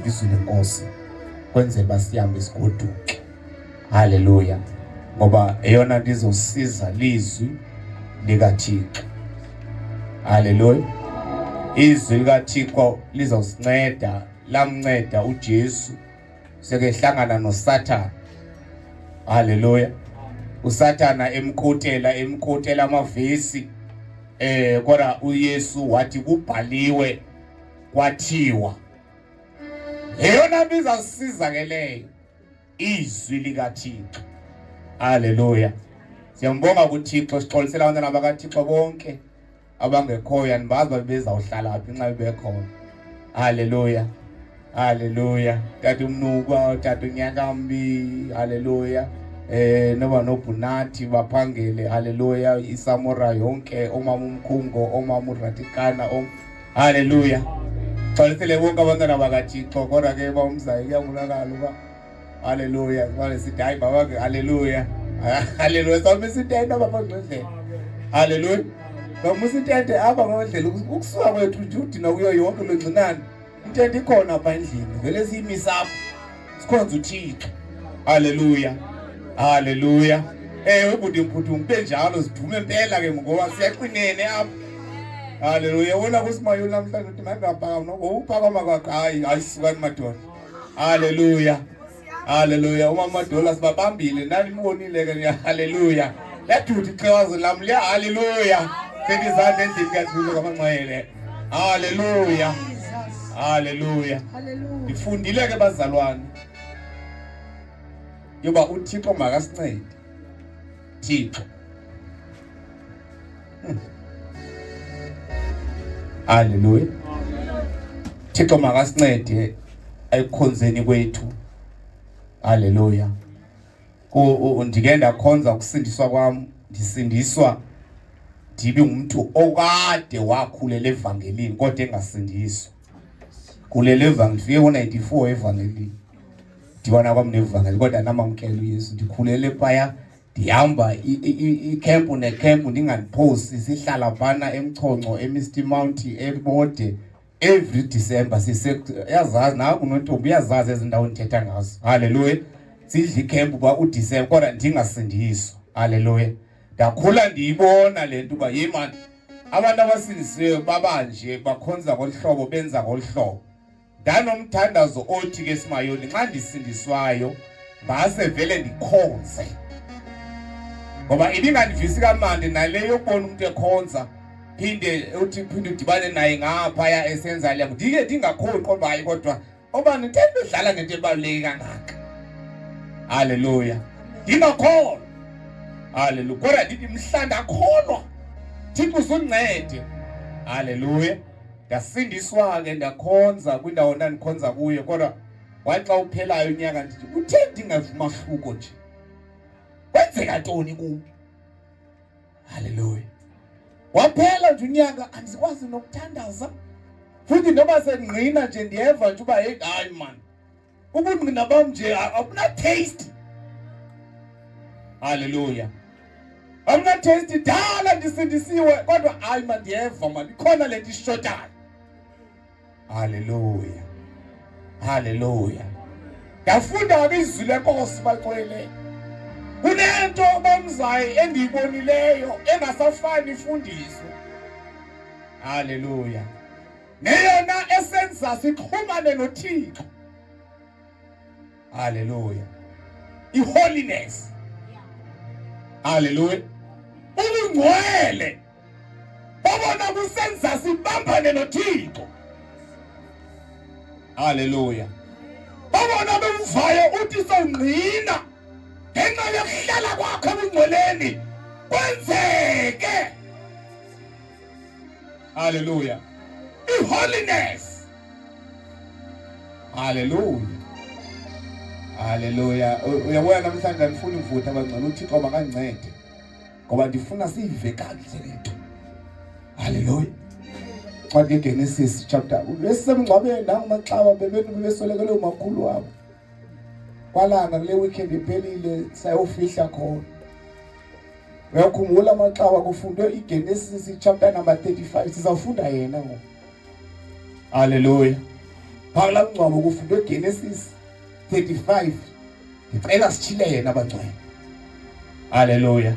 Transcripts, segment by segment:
Sizawufunda izwi lenkosi kwenzela uba sihambe sigoduke. Haleluya. Ngoba eyona nto izosiza lizwi likaThixo. Haleluya. Izwi likaThixo lizawusinceda, lamnceda uJesu sekehlangana noSathana. Haleluya. USathana emkotela emkotela amavesi kodwa uYesu wathi kubhaliwe kwathiwa. Eyona nto izasiza ke leyo izwi likaThixo. Haleluya. Siyambonga kuThixo, sixolisela abantwana bakaThixo bonke abangekhoyo, andibazi uba bezawuhlala phi nxa bebekhona. Haleluya. Haleluya. Tata uMnukwa, tata uNyakambi, haleluya. Noba noBhunathi baphangele, haleluya, iSamora yonke, omama uMkhungo, omama uRatikana, haleluya. Xolisele bonke abantwana bakaThixo, kodwa ke uba umzayo kuyabonakala uba haleluya, sibale sithi hayi baba ke haleluya. Haleluya, sawumisa intente apha phambi kwendlela. Haleluya. Sawumisa intente apha ngondlela ukusuka kwethu nje udinwa kuyo yonke lo ngcinane. Intente ikhona apha endlini, vele siyimise apha. Sikhonza uThixo. Haleluya. Haleluya. Ubhuti Mphuthu kube njalo sidume impela ke ngoba siyaqinene apha. Haleluya. Wona kusimayoni namhlanje uthi mangaphakama noko uphakama kwakhe hayi hayi sukani madoda. Haleluya. Haleluya. Umama Madola sibabambile nanimbonile ke haleluya. Yaduda ixhewazo lam liya haleluya. Sethi izandla endlini kaThixo kwamangcwele. Haleluya. Haleluya. Ndifundile ke bazalwane yoba uThixo makasincede. Thixo. Haleluya. Thixo makasincede ekukhonzeni kwethu. Haleluya. Ndike ndakhonza ukusindiswa kwam, ndisindiswa ndibe ngumntu okade wakhulela evangelini kodwa engasindiswa. Kulela evangelini, ndifike ngo-94 evangelini. Ndibona kwam nevangeli kodwa namamkela uYesu. Ndikhulele phaya, ndihamba ikhempu nekhempu ndingandiphosi, sihlala phana eMchonco, eMisty Mount, eBode. Every December sise uyazazi nawe unontombi uyazazi ezi ndawo ndithetha ngazo. Haleluya. Sidla ikhempu kwa uDecember kodwa ndingasindiswa. Haleluya. Ndakhula ndiyibona le nto uba yey man, abantu abasindisiweyo babanje bakhonza ngolu hlobo, benza ngolu hlobo. Ndanomthandazo othi ke Simayoni, nxa ndisindiswayo ngase vele ndikhonze, ngoba ibingandivisi kamnandi nale yokubona umuntu ekhonza phinde uthi phinde udibane naye ngaphaya esenza le ndike ndingakhoni kodwa hayi kodwa oba nintendo edlala ngento ebaluleke kangaka. Haleluya. Ndingakholwa. Haleluya. Kodwa ndithi mhla ndakholwa Thixo uzuncede. Haleluya. Ndasindiswa ke ndakhonza kwindawo ndandikhonza kuyo, kodwa wathi xa uphelayo unyaka ndithi uthe ndingeva umahluko nje, kwenzeka ntoni kum? Haleluya. Waphela nje unyaka andikwazi nokuthandaza, futhi noba sengqina nje ndiyeva nje uba hey hayi man, ubungqina bam nje abuna taste. Haleluya. Abuna taste, dala ndisindisiwe kodwa hayi man ndiyeva man ikhona le nto ishotayo. Haleluya. Haleluya. Ndafunda ke izwi lenkosi bacwele. Kunento bomzayi endiyibonileyo engasafani ifundiswe. Haleluya. Neyona esenza sixhumane noThixo. Haleluya. I-holiness. Haleluya. Ubungcwele babona kusenza sibambane noThixo. Haleluya. Babona bemvayo uthi sowungqina ngenxa yokuhlala kwakho ebungcweleni kwenzeke. Haleluya. I-holiness. Haleluya. Haleluya. Uyabona namhlanje andifuni mvutha abangcwele, uThixo makandincede ngoba ndifuna siyive kakuhle le nto. Haleluya. Ncwadi yeGenesis chapter besisemngcwabeni nangumaxaba bebeswelekelwe umakhulu wabo. Kwalanga kule weekend iphelile sayofihla khona. Uyakhumbula amaxawa kufundwe iGenesis chapter number 35, sizawufunda yena ngoku. Haleluya. Phaa kulaa mngcwabo kufundwe Genesis 35. Ndicela sitshile yena abangcwele. Haleluya.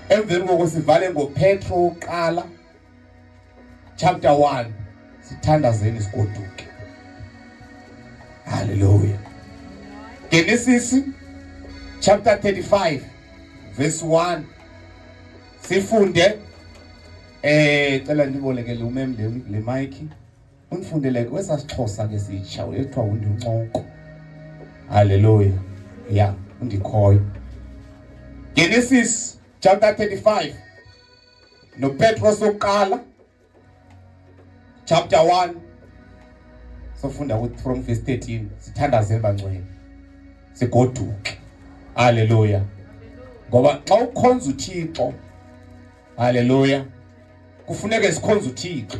Emveni koko sivale ngoPetro uqala chapter 1 sithandazeni sigoduke. Haleluya. Genesis chapter 35 verse 1 sifunde eh cela ndibolekele umem le mic undifundele kwesasixhosa ke sitsha ekuthiwa undincoko. Haleluya. Yeah, undikhoyo. Genesis chapter 35 noPetros wokuqala chapter 1 sofunda from verse 13 sithandaze bangcwele sigoduke. Haleluya. Ngoba xa ukhonza uThixo, haleluya, kufuneke sikhonze uThixo.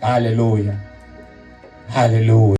Haleluya. Haleluya.